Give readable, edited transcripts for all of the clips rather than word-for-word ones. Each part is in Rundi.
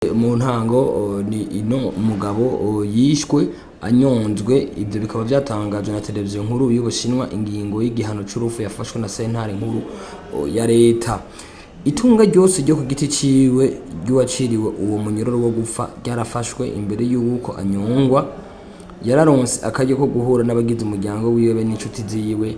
Mu ntango ni ino mugabo yishwe anyonzwe, ibyo bikaba byatangajwe na televiziyo nkuru y'Ubushinwa. Ingingo y'igihano c'urupfu yafashwe na sentare nkuru ya leta. Itunga ryose ryo ku giti ciwe ry'uwaciriwe uwo munyororo wo gupfa ryarafashwe imbere y'uko anyongwa. Yararonse akaryo ko guhura n'abagize umuryango wiwe be n'inshuti ziwe.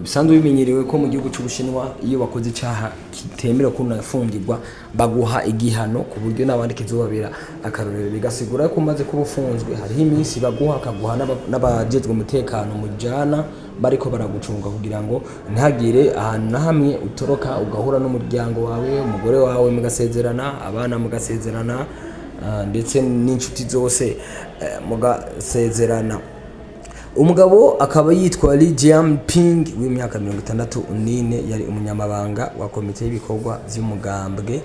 Bisanzwe bimenyerewe ko mu gihugu c'Ubushinwa iyo wakoze icaha kitemerewe kunafungirwa, baguha igihano ku buryo n'abandi kizobabera akarorero. Bigasigura ko umaze kuba ufunzwe hariho iminsi baguha, akaguha n'abajejwe umutekano mujana bariko baragucunga kugira ngo ntihagire ahantu na hamwe utoroka, ugahura n'umuryango wawe, umugore wawe mugasezerana, abana mugasezerana, ndetse n'inshuti zose mugasezerana. Umugabo akaba yitwa Li Jianping w'imyaka 64, yari umunyamabanga wa komite y'ibikorwa vy'umugambwe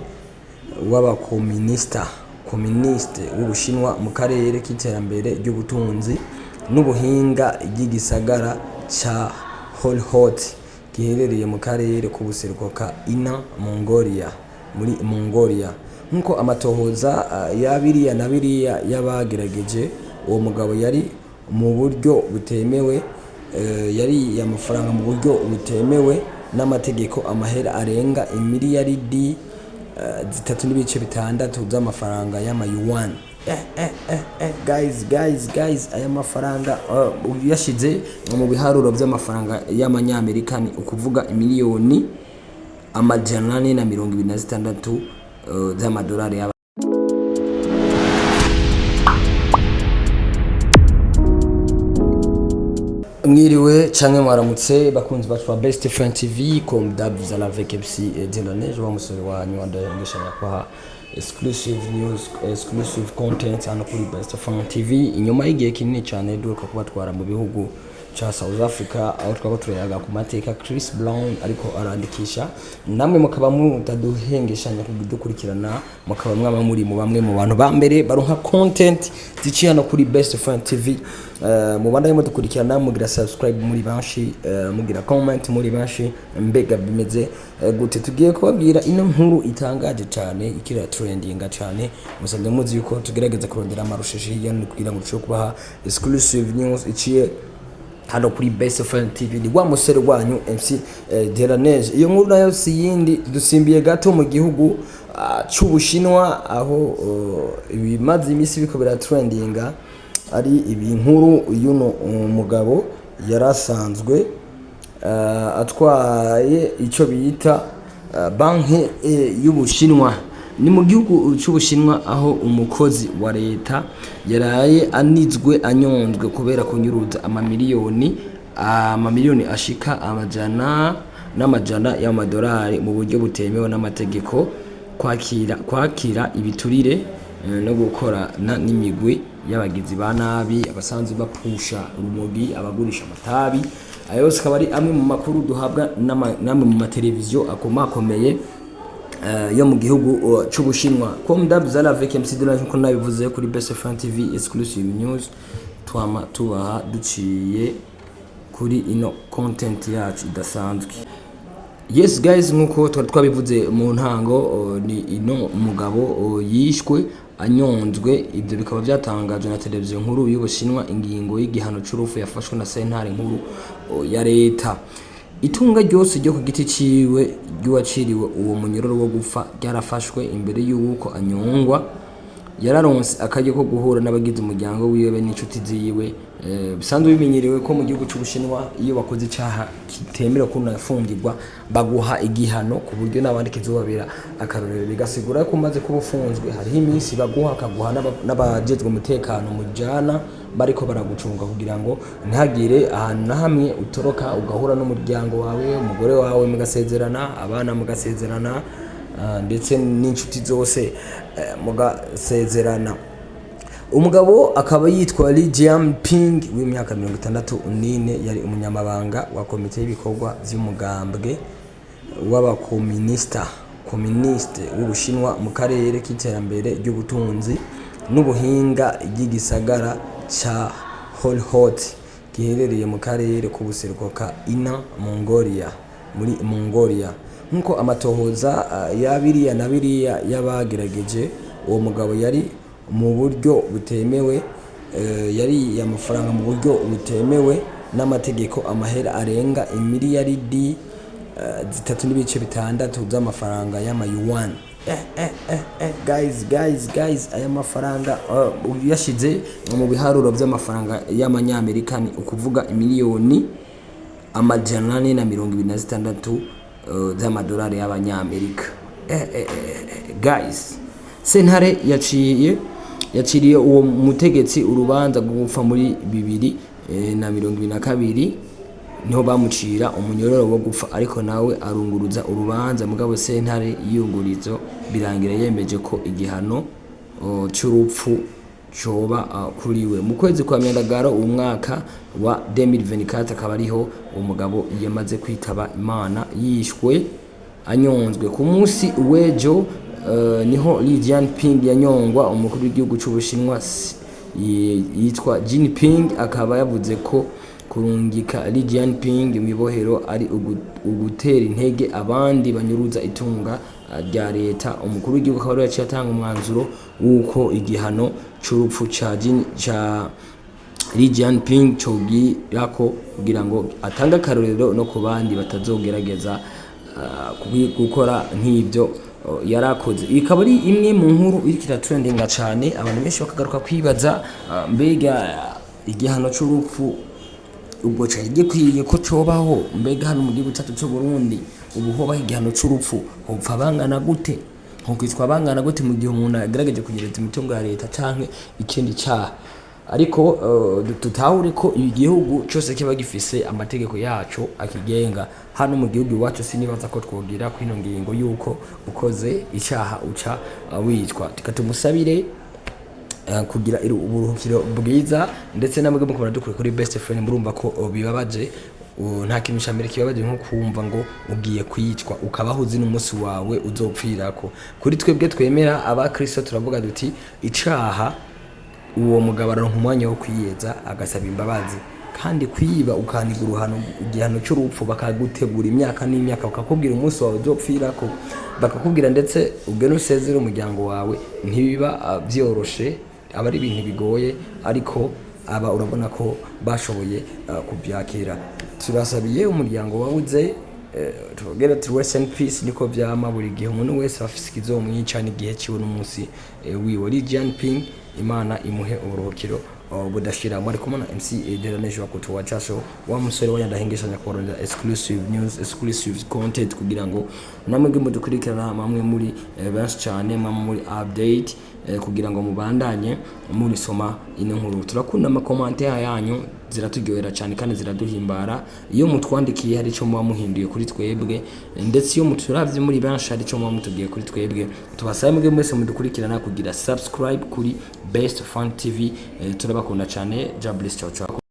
w'abakominisita koministe w'Ubushinwa mu karere k'iterambere ry'ubutunzi n'ubuhinga ry'igisagara ca Hohhot giherereye mu karere k'ubuseruko ka Inner Mongolia, muri Mongolia. Nk'uko amatohoza ya biriya na biriya y'abagerageje, uwo mugabo yari mu buryo butemewe, yariye amafaranga mu buryo butemewe n'amategeko, amahera arenga imiliyaridi 3.6 z'amafaranga y'amayuan. Guys, guys, guys, aya mafaranga uyashize mu biharuro by'amafaranga y'amanyamerika ni ukuvuga imiliyoni 426 z'amadolari y'aba. Mwiriwe canke mwaramutse, bakunzi bacu ba Best Friend TV. Comme d'hab, vous allez avec MC Dylan, wa musore wanyu wandayengeshanya kwa exclusive news, exclusive content hano kuri Best Friend TV. Inyuma y'igihe kinini cyane duheruka kubatwara mu bihugu ca South Africa, aho twaba turayaga ku mateka Chris Brown ariko arandikisha, namwe mukaba mutaduhengeshanya kudukurikirana, mukaba mwaba muri mu bamwe mu bantu ba mbere baronka content ziciye hano kuri Best Friend TV. Mubandanye mudukurikirana, mugira subscribe muri benshi, mugira comment muri benshi. Mbega bimeze gute? Tugiye kubabwira ino nkuru itangaje cyane, ikira trendinga cyane. Musanzwe muzi yuko tugerageza kurondera amarusheshe hirya no hino kugira ngo dushobore kubaha exclusive news iciye hano kuri Best Friend TV. Ni wa musore wanyu MC Delaneige. Iyo nkuru nayo si yindi, dusimbiye gato mu gihugu c'Ubushinwa, aho ibimaze iminsi biriko biratrendinga ari ibi nkuru y'uno mugabo yarasanzwe atwaye ico bita banki y'Ubushinwa. Ni mu gihugu c'Ubushinwa, aho umukozi wa leta yaraye anizwe anyonzwe kubera kunyuruza amamiliyoni ashika amajana n'amajana y'amadolari mu buryo butemewe n'amategeko, kwakira ibiturire no gukorana n'imigwi y'abagizi ba nabi, abasanzwe bapusha urumogi, abagurisha amatabi. Ayo yose akaba ari amwe mu makuru duhabwa n'amwe mu mateleviziyo akomakomeye yo mu gihugu c'Ubushinwa. Comme d'hab, vous allez avec MC Dylan, nkuko nabivuze, kuri Best Friend TV exclusive news twama tubaha duciye kuri ino content yacu idasanzwe. Yes guys, nkuko twari twabivuze mu ntango, ni ino mugabo yishwe anyonzwe, ibyo bikaba byatangajwe na televiziyo nkuru y'Ubushinwa. Ingingo y'igihano c'urupfu yafashwe na sentare nkuru ya leta. Itunga ryose ryo ku giti ciwe ry'uwaciriwe uwo munyororo wo gupfa ryarafashwe imbere y'uko anyongwa. Yararonse akaryo ko guhura n'abagize umuryango wiwe be n'inshuti ziwe. Bisanzwe bimenyerewe ko mu gihugu c'Ubushinwa iyo wakoze icaha kitemerewe kunafungirwa, baguha igihano ku buryo n'abandi kizobabera akarorero. Bigasigura ko umaze kuba ufunzwe hariho iminsi baguha, akaguha n'abajejwe umutekano mujana bariko baragucunga kugira ngo ntihagire ahantu na hamwe utoroka, ugahura n'umuryango wawe, umugore wawe mugasezerana, abana mugasezerana, ndetse n'inshuti zose mugasezerana. Umugabo akaba yitwa Li Jianping w'imyaka 64, yari umunyamabanga wa komite y'ibikorwa vy'umugambwe w'abakominisita koministe w'Ubushinwa mu karere k'iterambere ry'ubutunzi n'ubuhinga ry'igisagara ca Hohhot giherereye mu karere k'ubuseruko ka Inner Mongolia, muri Mongolia. Nk'uko amatohoza ya biriya na biriya y'abagerageje, Uwo mugabo yari mu buryo butemewe, yariye amafaranga mu buryo butemewe n'amategeko, amahera arenga imiliyaridi 3.6 z'amafaranga y'amayuan. Guys, guys, guys, aya mafaranga uyashize mu biharuro by'amafaranga y'amanyamerika ni ukuvuga imiliyoni 426 z'amadolari y'abanyamerika. Guys, sentare yaciriye uwo mutegetsi urubanza rwo gupfa muri 2022, niho bamucira umunyororo wo gupfa, ariko nawe arunguruza urubanza. Mugabo sentare y'iyungurizo birangira yemeje ko igihano c'urupfu coba kuriwe mu kwezi kwa Myandagaro uwo mwaka wa 2024. Akaba ariho uwo mugabo yamaze kwitaba Imana, yishwe anyonzwe. Ku munsi w'ejo niho Li Jinping yanyongwa. Umukuru w'igihugu c'Ubushinwa yitwa Jinping akaba yavuze ko kurungika Li Jinping mw'ibohero ari ugutera intege abandi banyuruza itunga rya leta. Umukuru w'igihugu akaba ariwe yaciye atanga umwanzuro w'uko igihano c'urupfu ca Li Jinping cogirako kugira ngo atange akarorero no ku bandi batazogerageza gukora nk'ibyo yarakoze. Ikaba ari imwe mu nkuru iriko iratrendinga cane, abantu benshi bakagaruka kwibaza mbega igihano c'urupfu ubwo cari gikwiye ko cobaho? Mbega hano mu gihugu cyacu c'u Burundi ubu hobaho igihano c'urupfu, hopfa bangana gute, hokwicwa bangana gute mu gihe umuntu agerageje kunyereza imitungo ya leta canke ikindi caha? Ariko tutahure ko igihugu cyose kiba gifise amategeko yaco akigenga. Hano mu gihugu iwacu sinibaza ko twogira kwino ngingo yuko ukoze icaha uca wicwa. Reka tumusabire kugira uburuhukiro bwiza, ndetse namwe mukaba dukuri kuri Best Friend. Murumva ko bibabaje. Nta kintu ca mbere kibabaje nko kumva ngo ugiye kwicwa, ukabaho uzi n'umunsi wawe uzopfirako. Kuri twebwe twemera abakristo turavuga duti icaha, uwo mugabo aronka umwanya wo kwiyeza agasaba imbabazi. Kandi kwiba ukaniga uruhano, igihano cy'urupfu, bakagutegura imyaka n'imyaka, bakakubwira umunsi wawe uzopfirako, bakakubwira ndetse ugene usezere umuryango wawe, ntibiba vyoroshe, aba ari ibintu bigoye. Ariko aba urabona ko bashoboye kubyakira. Turasabiye umuryango wabuze, tubabwira ati rest in peace. Niko vyama buri gihe, umuntu wese aba afise ikizomwica n'igihe ciwe n'umunsi wiwe. Li Jinping, Imana imuhe uburuhukiro budashira. Mwari kumwe na MC Delanejo wa kutuwa casho wa musore wa ndahengeshanya kubarondera exclusive news, exclusive content, kugira ngo namwe mudukurikirana mamwe muri benshi cyane, mamwe muri update, kugira ngo mubandanye murisoma ino nkuru. Turakunda ama commentaire yanyu, ziraturyohera cyane kandi ziraduhimbara. Iyo mutwandikiye hari icyo muba muhinduye kuri twebwe, ndetse iyo muturavye muri benshi hari icyo muba mutubwiye kuri twebwe. Tubasabe mwebwe mwese mudukurikirana kugira subscribe kuri Best Fun TV. Turabakunda cyane. Jabliss, ciao ciao.